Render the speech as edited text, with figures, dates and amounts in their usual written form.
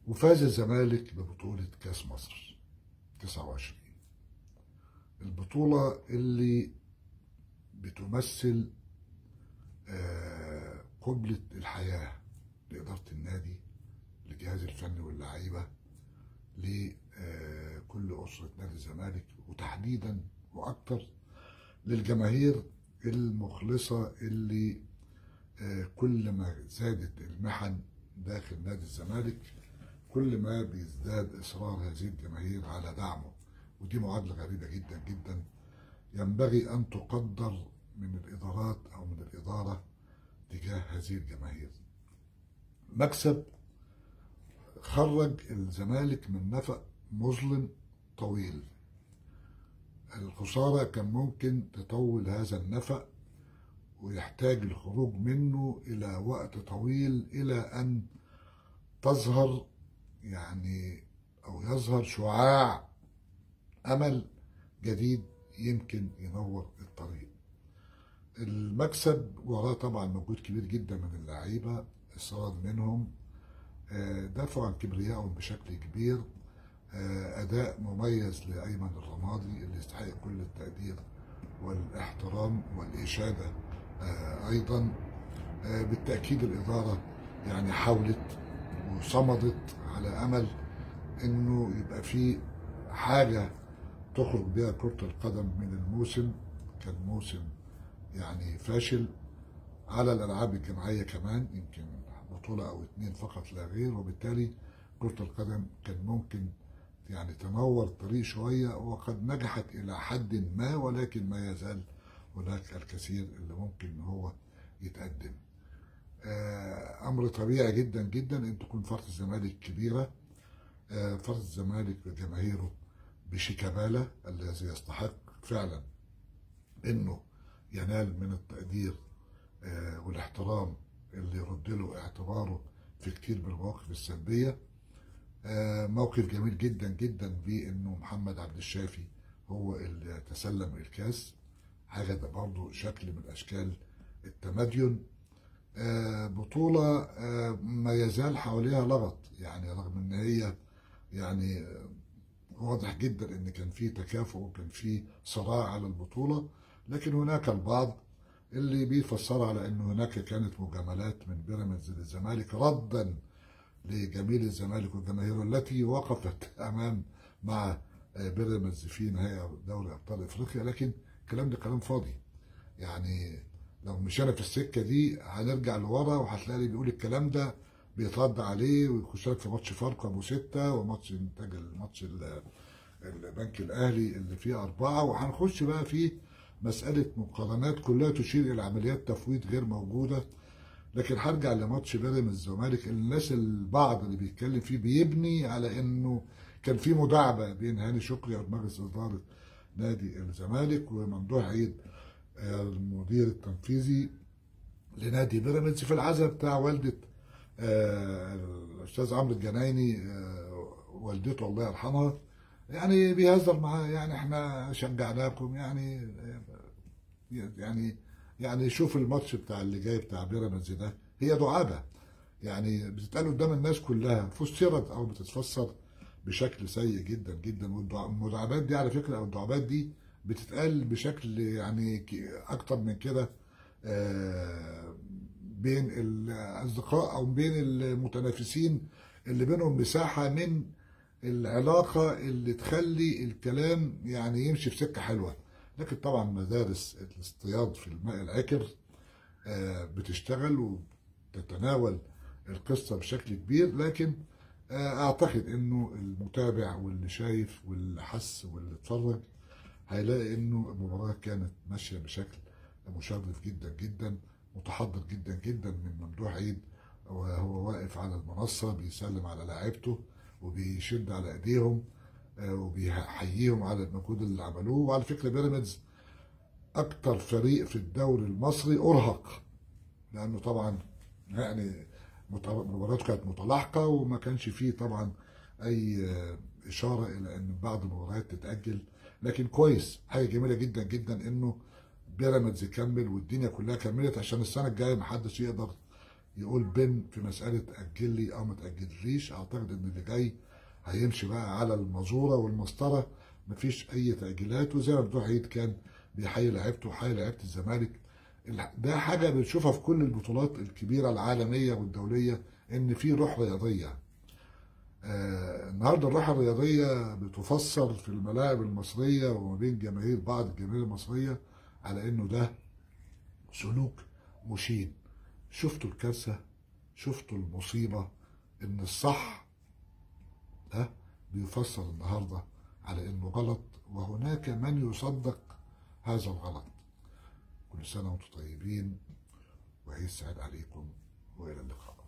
وفاز الزمالك ببطولة كاس مصر 29، البطولة اللي بتمثل قبلة الحياة لإدارة النادي، للجهاز الفني واللعيبة، لكل أسرة نادي الزمالك، وتحديدا وأكثر للجماهير المخلصة اللي كل ما زادت المحن داخل نادي الزمالك كل ما بيزداد إصرار هذه الجماهير على دعمه. ودي معادلة غريبة جدا جدا ينبغي أن تقدر من الإدارات أو من الإدارة تجاه هذه الجماهير. مكسب خرج الزمالك من نفق مظلم طويل. الخسارة كان ممكن تطول هذا النفق ويحتاج الخروج منه إلى وقت طويل، إلى أن تظهر يعني أو يظهر شعاع أمل جديد يمكن ينور الطريق. المكسب وراه طبعا مجهود كبير جدا من اللعيبة، إصرار منهم، دافعوا عن كبريائهم بشكل كبير، أداء مميز لأيمن الرمادي اللي يستحق كل التقدير والاحترام والإشادة. أيضا بالتأكيد الإدارة يعني حاولت وصمدت على أمل إنه يبقى في حاجة تخرج بها كرة القدم من الموسم. كان موسم يعني فاشل على الألعاب الجماعية كمان، يمكن بطولة أو اتنين فقط لا غير، وبالتالي كرة القدم كان ممكن يعني تنور الطريق شوية، وقد نجحت إلى حد ما، ولكن ما يزال هناك الكثير اللي ممكن إن هو يتقدم. أمر طبيعي جدا جدا إن تكون فرقة الزمالك كبيرة، فرقة الزمالك بجماهيره بشيكابالا الذي يستحق فعلا إنه ينال من التقدير والاحترام اللي يرد له اعتباره في كتير من المواقف السلبية. موقف جميل جدا جدا بانه محمد عبد الشافي هو اللي تسلم الكاس، حاجة ده برضه شكل من اشكال التمدين. بطوله ما يزال حواليها لغط، يعني رغم ان هي يعني واضح جدا ان كان في تكافؤ وكان في صراع على البطولة، لكن هناك البعض اللي بيفسر على ان هناك كانت مجاملات من بيراميدز للزمالك ردا لجميل الزمالك وجماهيره التي وقفت امام مع بيراميدز في نهائي دوري ابطال افريقيا. لكن الكلام ده كلام فاضي، يعني لو مشينا في السكة دي هنرجع لورا، وهتلاقي اللي بيقول الكلام ده بيترد عليه ويخش لك في ماتش فاركو ابو 6 وماتش انتاج الماتش البنك الاهلي اللي فيه 4، وهنخش بقى في مسالة مقارنات كلها تشير الى عمليات تفويض غير موجودة. لكن هرجع لماتش بيراميدز الزمالك، الناس البعض اللي بيتكلم فيه بيبني على انه كان في مداعبه بين هاني شكري عضو مجلس ادارة نادي الزمالك وممدوح عيد المدير التنفيذي لنادي بيراميدز في العزاء بتاع والده الاستاذ عمرو الجنايني، والدته الله يرحمها، يعني بيهزر معاه، يعني احنا شجعناكم، يعني يعني يعني شوف الماتش بتاع اللي جاي بتاع بيراميدز ده، هي دعابة يعني بتتقال قدام الناس كلها، فسرت او بتتفسر بشكل سيء جدا جدا. والمداعبات دي على فكرة، او الدعابات دي بتتقال بشكل يعني اكتر من كده بين الاصدقاء او بين المتنافسين اللي بينهم مساحة من العلاقة اللي تخلي الكلام يعني يمشي في سكة حلوة. لكن طبعا مدارس الاصطياد في الماء العكر بتشتغل وتتناول القصة بشكل كبير، لكن اعتقد انه المتابع واللي شايف واللي حس واللي اتفرج هيلاقي انه المباراة كانت ماشية بشكل مشرف جدا جدا، متحضر جدا جدا من ممدوح عيد وهو واقف على المنصة بيسلم على لاعيبته وبيشد على ايديهم وبيحييهم على المجهود اللي عملوه. وعلى فكرة بيراميدز اكتر فريق في الدوري المصري ارهق، لانه طبعا يعني مباراته كانت متلاحقه وما كانش فيه طبعا اي اشارة الى ان بعض المباريات تتاجل. لكن كويس، حاجة جميلة جدا جدا انه بيراميدز يكمل والدنيا كلها كملت، عشان السنة الجاية محدش يقدر يقول بن في مسألة أجل لي أو ما تأجليش. أعتقد إن اللي جاي هيمشي بقى على المزورة والمسطرة، مفيش أي تأجيلات. وزي ما ممدوح عيد كان بيحيي لعيبته وحيي لعيبة الزمالك، ده حاجة بنشوفها في كل البطولات الكبيرة العالمية والدولية، إن في روح رياضية. النهارده الروح الرياضية بتفسر في الملاعب المصرية وما بين جماهير بعض الجماهير المصرية على إنه ده سلوك مشين. شفتوا الكارثة، شفتوا المصيبة، إن الصح ده بيفسر النهارده على إنه غلط، وهناك من يصدق هذا الغلط. كل سنة وأنتم طيبين، وعيد سعيد عليكم، وإلى اللقاء.